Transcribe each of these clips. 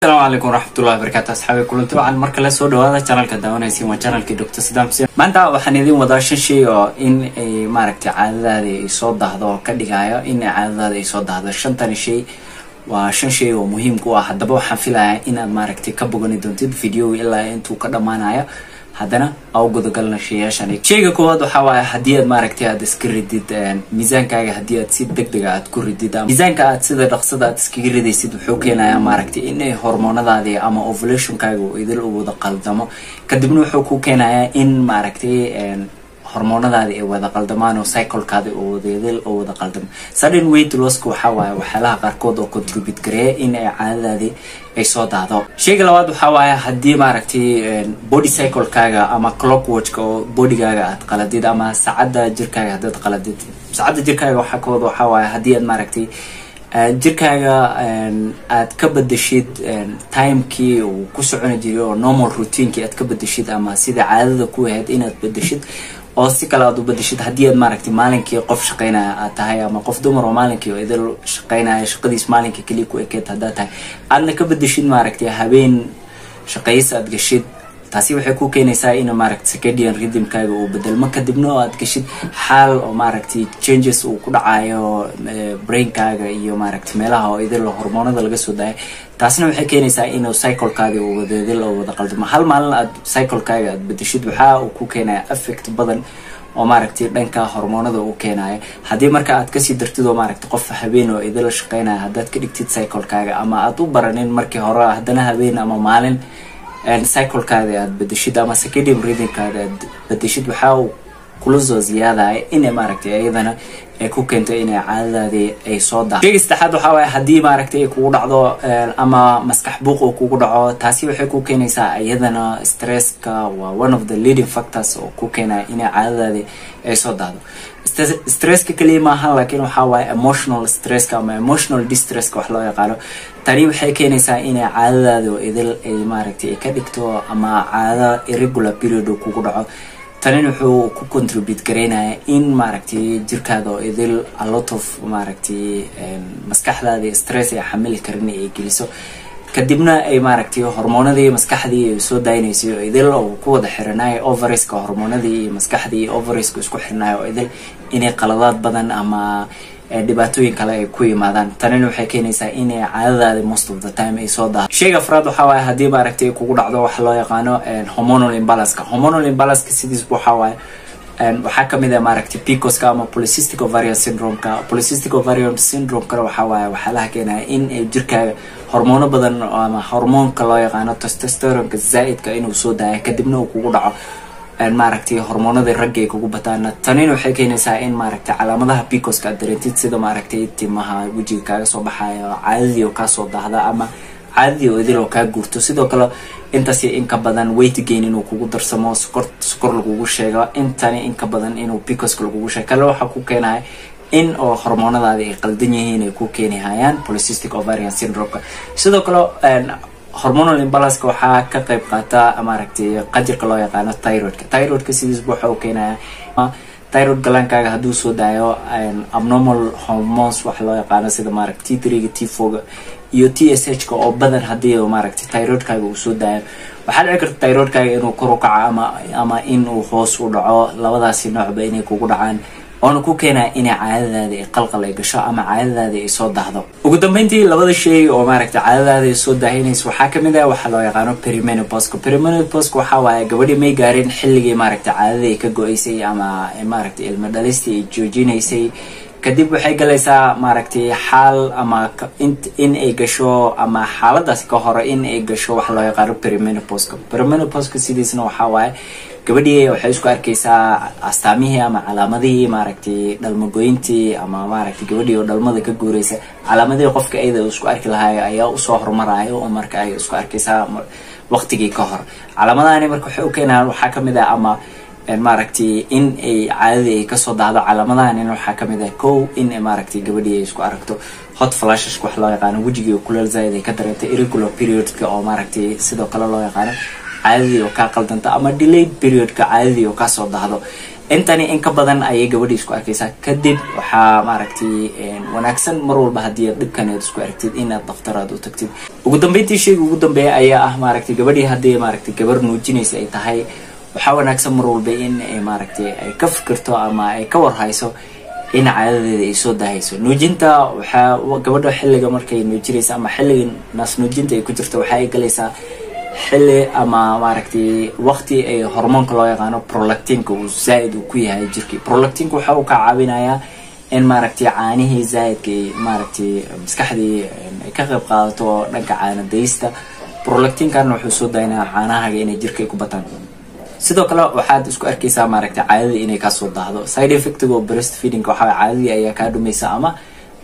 Asalaamu calaykum waraxmatullahi wabarakaatu, asxaabi, kulanti wacan mar kale. Soo dhawaada channelka daawanaysiin, waa channelkii Dr Saddam Xuseen. Maanta waxaan idin wadaa shan shay oo in ay maaragtay caadadaada ay soo dahdo oo ka dhigayo in ay caadadaada ay soo dahdo. Shantani shay waa shan shay oo muhiim ku ah. Haddaba waxaan filayaa inaad maaragtay ka bogani doontid video ilaa intuu ka dhammaanayo. Haddana au gudagalna shayaashan. Shayga koowaad waxaa waaye haddii aad maaragtay aad iska ridid miisaankaaga, haddii aad si degdega aad ku ridid miisaanka, aad sida dhaqsada aad iskaga ridaysid, wuxuu keenayaa maaragtay inay hormoonadaadii ama ovulationkaaga uu idil u wada qaldamo. Kadibna wuxuu ku keenayaa in maaragtay hormoonadaadi ay wada qaldamaan oo cyclekaadi oo wadadil oo wada qaldamo. Sudden weight losska waxaa waaye waxyaalaha qaarkood oo contribute gareeya in ay caadadaadii ay soo daahdo. Shayga labaad waxaa waaye haddii maaragtay body cyclekaaga ama clockwatchka oo bodygaaga aad qaladid ama saacadda jirkaaga haddaad qaladid. Saacadda jirkaaga waxaa ka wada waxaa waaye haddii aad maaragtay jirkaaga aad ka bedeshid timekii uu ku soconi jiray oo normal routinekii aad ka bedeshid ama sida caadada ku ahayd inaad bedeshid oo si kale aad u bedeshid. Haddii aad maaragtay maalinkii qof shaqeynaya aad tahay ama qof dumar oo maalinkii oo idil shaqeynaya, shaqadiis maalinkii keliya ku ekeed haddaad tahay, aadna ka bedeshid maaragtay habeen shaqays aad gashid, taasi waxay ku keenaysaa in maaragtay circadian rhythmkaaga uu bedelmo. Kadibna oo aad gashid xaal oo maaragtay changes uu ku dhacayo brainkaaga iyo maaragtay meelaha oo idil hormoonada laga soo daayo. Taasna waxay keenaysaa inuu cyclekaagi uu wadaidil oo wada qaldamo. Hal maalin aad cyclekaaga aad bedeshid waxaa uu ku keenaya effect badan oo maaragtay dhanka hormoonada uu keenayo. Haddii marka aad kasii dartid oo maaragtay qof habeen oo idil shaqeynaya haddaad ka dhigtid cyclekaaga ama aad u baranin markii hore, haddana habeen ama maalin cyclekaada aad bedeshid ama circadian rhythmkaada aad bedeshid, waxaa uu kula soo ziyaadaya inay maaragtay iyadana ay ku keento inay caadadaadii ay soo daa. Shayga saddexaad waxaa waaye haddii maaragtay ay kugu dhacdo ama maskax buuq uu kugu dhaco, taasi waxay ku keenaysaa iyadana stresska waa one of the leading factors oo ku keenaya inay caadadaadii ay soo daahdo. Stresska kaliya maaha, laakiin waxaa waaye emotional stresska ama emotional distresska wax loo yaqaano. Tani waxay keenaysaa inay caadadaada oo idil ay maaragtay ay ka dhigto ama caado irregular period uu kugu dhaco. Tanina wuxuu ku contribute gareynaya in maaragtay jirkaada oo idil a lot of maaragtay maskaxdaada stress ay xamili karin ay geliso. Kadibna ay maaragtay hormoonadii maskaxdii ay soo daynaysay oo idil oo ku wada xiranaya ovarieska, hormoonadii iyo maskaxdii iyo ovarieska isku xiranayo oo idil inay qaladaad badan ama dhibaatooyin kale ay ku yimaadaan. Tanina waxay keenaysaa inay caadadaada most of the time ay soo daahdo. Shayga afraad waxaa waaye haddii maaragtay kugu dhacdo waxa loo yaqaano hormonal imbalanceka. Hormonal imbalanceka sidiisba waxaa waaye waxaa kamid ah maaragtay PCOSka ama polycystic ovarian syndrome-ka. Polycystic ovarian syndrome-kana waxaa waaye waxyaalaha keenaya in ay jirkaaga hormoono badan ama hormoonka loo yaqaano testosteronka zaa'idka inuu soo daayo, kadibna uu kugu dhaco maaragtay hormoonadii ragga ay kugu bataana. Tanina waxay keenaysaa in maaragtay calaamadaha PCOSka aad dareentid, sida maaragtay timaha wejiga kaaga soo baxayo, caadadii oo kaasoo daahda ama caadadii oo idil oo kaa guurto. Sidoo kale intaasi in ka badan weight gain inuu kugu darsamo, sokor lagugu sheego, intani in ka badan inuu PCOSka lagugu sheego. Kale waxaa ku keenaya in oo hormoonadaadi ay qaldan yihiin ay ku keeni hayaan polycystic ovarian syndrome-ka. Sidoo kale hormonal imbalanceka waxaa ka qayb qaata maaragtay qanjirka loo yaqaano thyroidka. Thyroidka sidiisba waxa uu keenaya thyroid glandkaaga hadduu soo daayo abnormal hormones waxa loo yaqaano, sida maaragtay T3-ga, T4-ga iyo TSH-ka oo badan. Haddii maaragtay thyroidkaaga uu soo daayo, waxaa dhici karta thyroidkaaga inuu kor u kaco ama in uu hoos u dhaco. Labadaasi noocba inay kugu dhacaan oona ku keenaya inay caadadaada ay qalqal ay gasho ama caadadaada ay soo dahdo. Ugu dambeyntii, labada shay oo maaragtay caadadaada ay soo daahinayso waxaa kamid ah waxaa loo yaqaano perimenopauseka. Perimenopauseka waxaa waaye gabadhii may gaarin xilligii maaragtay caadadii ay ka go-aysay ama maaragtay ilmo dhalistii ay joojinaysay. Kadib waxay galaysaa maaragtay xaal ama in ay gasho ama xaaladaasi ka hore in ay gasho waxa loo yaqaano perimenopauseka. Perimenopauseka sidiisna waxaa waaye gabadhii waxay isku arkaysaa astaamihii ama calaamadihii maaragtay dhalmagoyntii ama maaragtay gabadhii oo dhalmada ka guureysa. Calaamadihii qofka ayada isku arki lahaay ayaa usoo hormaraayo oo marka ay isku arkaysaa waqtigii ka hor. Calaamadahani marka waxay u keenayaan waxaa kamid ah ama maaragtay in ay caadadii ay kasoo daahdo. Calaamadahan waxaa kamid ah kow, in maaragtay gabadhii ay isku aragto hot flashes wax loo yaqaano, wejigii kuleel zaaid ay ka dareentay, irregular periodka oo maaragtay sidoo kale loo yaqaano caadadii oo kaa qaldanta ama delayed periodka caadadii oo kasoo dahdo. Intani in ka badan ayay gabadhii isku arkaysaa. Kadib waxaa maaragtay wanaagsan mar walba haddii aad dhibkan aad isku aragtid inaad dhakhtar aad u tagtid. Ugu dambeyntii, shayga ugu dambeeya ayaa ah maaragtay gabadhii haddii maaragtay gabar nuujinaysa ay tahay, waxaa wanaagsan mar walba in ay maaragtay ay ka fikirto ama ay ka warhayso in caadadeeda ay soo daahayso. Nuujinta waxaa gabadha xilliga markay nuujinaysa ama xilliga naas nuujinta ay ku jirto, waxa ay galaysaa xilli ama maaragtay waqti ay hormoonka loo yaqaano prolactinka uu zaaid uu ku yahay jirkii. Prolactinka waxa uu ka caawinayaa in maaragtay caanihii zaaidka ay maaragtay maskaxdii ay ka qayb qaadato dhanka caana daysta. Prolactinkan wuxuu soo daynayaa caanahaga inay jirka ay ku bataan. Sidoo kale waxaad isku arkaysaa maaragtay caadadii inay kasoo dahdo. Side effectiga oo breast feeding waxaa caadadii ayaa kaa dhumaysa ama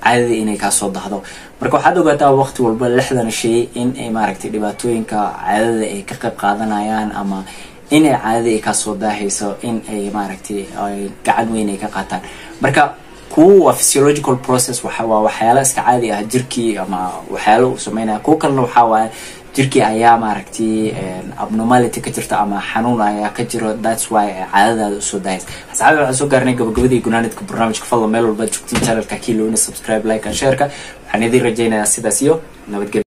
caadadii inay kasoo dahdo. Marka waxaad ogaataa waqti walba 6dan shay in ay maaragtay dhibaatooyinka caadada ay ka qayb qaadanayaan ama inay caadadii ay kasoo daahayso in ay maaragtay ay gacan weyn ay ka qaataan. Marka kuwa waa physiological process, waxa waa waxyaalo iska caadi ah jirkii ama waxyaalo uu sameynaya. Kuwa kalena waxaa waaye jirkii ayaa maaragtay abnormality ka jirta ama xanuun ayaa ka jiro, that's why caadadaada usoo daahaysa. Asxaabi, waxaan soo gaarnay gabagabadii gunaanidka barnaamijka. Fadlan meel walba joogtiin channelka kiilowna subscribe, like and shareka. Waxaan idin rajaynayaa sidaas iyo nabadgelyo.